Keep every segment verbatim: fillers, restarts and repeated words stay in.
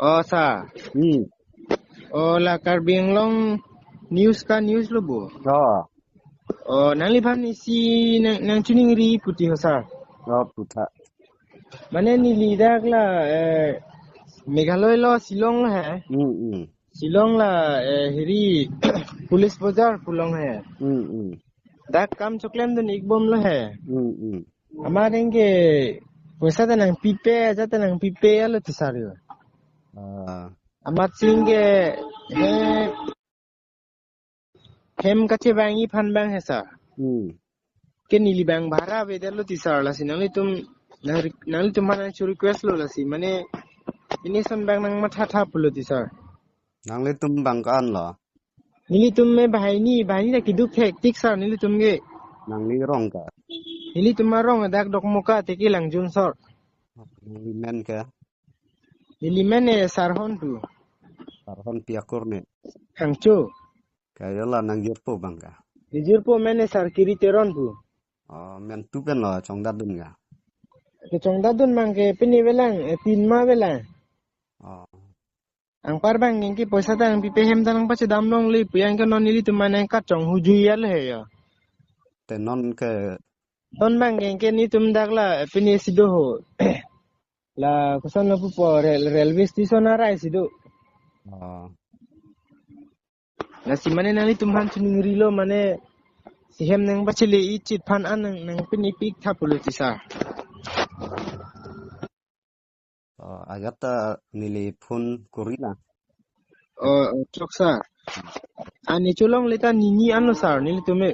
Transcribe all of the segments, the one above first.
Oh, sir. Hmm. Oh, la Karbi Anglong news ka news lo bo. Oh. Oh, nangliphan isi nang, nangchiningri pu ti ho, sir. Oh, putha. Mane neli dak la, eh, Meghalaya lo Shillong lo he. Hmm, hmm. Shillong la, eh, hiri Police Bazar pu along he. Hmm, hmm. Dak kam choklem dun ik bom lo he. Hmm, hmm. Amat anke poisa ta nangpipe, ajat ta nangpipe alo ti sir yo. Ah. Amat si anke, eh, hem kachevangji aphan abang he sir. Hmm. Ke neli abang bhara avedetlo ti sir, lasi nanglitum, nang, nanglitum aphan nangcho request lo lasi, mane pini ason abang nangmathatha pulo ti sir. Nanglitum abang ko-an lo? Nelitum me banghini, banghini ta keduk thektik sir nelitum ke. Nangli arong ko? Nelitum arong dak Dokmoka, Tiki Langjun sir. Nangli men ko? Neli men e Sarhon pu. Sarhon pi akur ne? Hangcho. Kayo la nangjirpo abang ko? Nejirpo men e Sarkiri Teron pu. Oh, men tu pen lo chongdat dun ko? Kechongdat dun abang ke pini avelang, eh, pinma avelang. Oh. Anpar abang anke poisa ta nangpipe, hem ta nangpachedam longle pu, anke non nelitum mane kachonghu jui al he yo. Te non ke? Non abang anke nelitum dak la, eh, pini si do ho. La koson lo pupo, rail, railway station arai si do. Oh. Lasi mane nanglitum aphan chiningrilo, mane si hem nangpachele-i chit aphan an nang, nangpinipik tha pulo ti sir. Oh, ajat ta neli phone kori na. Oh, oh, chok sir. Ani cholongle ta nini anlo sir, nelitum e.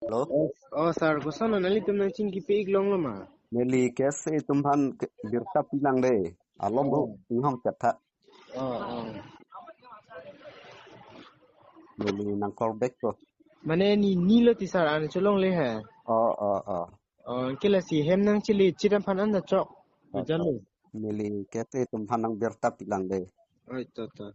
Hello? Oh, oh, sir, koson lo nanglitum nangchin kipi ik longlo ma? Neli K S A atum aphan ke-, birta pilang de. Alom bu, oh, inghong chat tha. Oh, oh. Neli nang call back ko. Mane ni, nilo ti sir, ani cholongle he. Oh, oh, oh. Oh, anke lasi hem nangchele chit aphan an ta chok. Oh, jalo. Neli K S A atum aphan nangbirta pilang de. Oh, to, to.